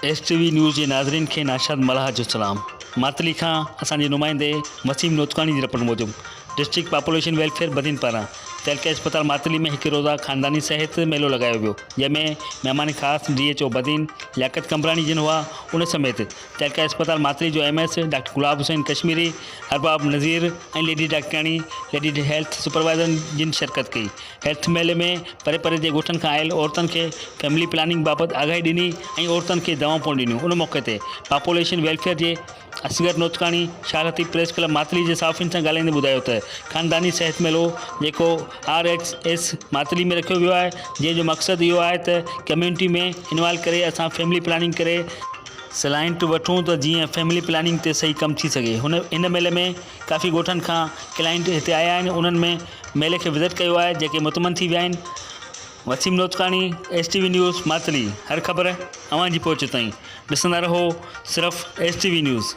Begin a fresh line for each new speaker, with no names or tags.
S T V news جي ناظرين کي ناشاد ملاح جو سلام ماتلي کان اسان جي نمائندي وسيم نوتڪاڻي جي رپورٽ موجب ڊسٽرڪٽ پاپوليشن ويلفيئر بدين پاران تعلقه اسپتال ماتلي ۾ هڪ روزه خانداني صحت ميلو لڳايو ويو جنهن ۾ مهمان خاص D H O Badin Liaquat Qambrani جن هئا ان سميت تعلقه اسپتال ماتلي جو M S doctor Gulab Hussain Kashmiri Arbab Nazir ۽ lady ڊاڪٽرياڻي lady health supervisor جن شرڪت ڪئي هيلٿ ميلي ۾ پري پري جي ڳوٺن کان آيل عورتن کي فيملي پلاننگ بابت آگاهي ڏني ۽ عورتن کي دوائون پڻ ڏنيون ان موقعي تي پاپوليشن ويلفيئر جي اصغر نوتڪاڻي شاهه لطيف پريس ڪلب ماتلي جي صحافين سان ڳالهائيندي ٻڌايو ته خانداني صحت ميلو جيڪو آر ايڇ ايس ماتلي ۾ رکيو ويو آهي جنهن جو مقصد اهو آهي ته ڪميونٽي ۾ انوالو ڪري اسان فيملي پلاننگ ڪري سلائنٽ وٺون ته جيئن فيملي پلاننگ تي صحيح ڪم ٿي سگهي هن ان ميلي ۾ ڪافي ڳوٺن کان ڪلائنٽ هتي آيا آهن انهن ۾ ميلي کي وزٽ ڪيو آهي جيڪي مطمئن ٿي ويا آهن Waseem Notkani S T V news Matli هر خبر اوهان جي پهچ تائين ڏسندا رهو صرف ايس ٽي وي نيوز.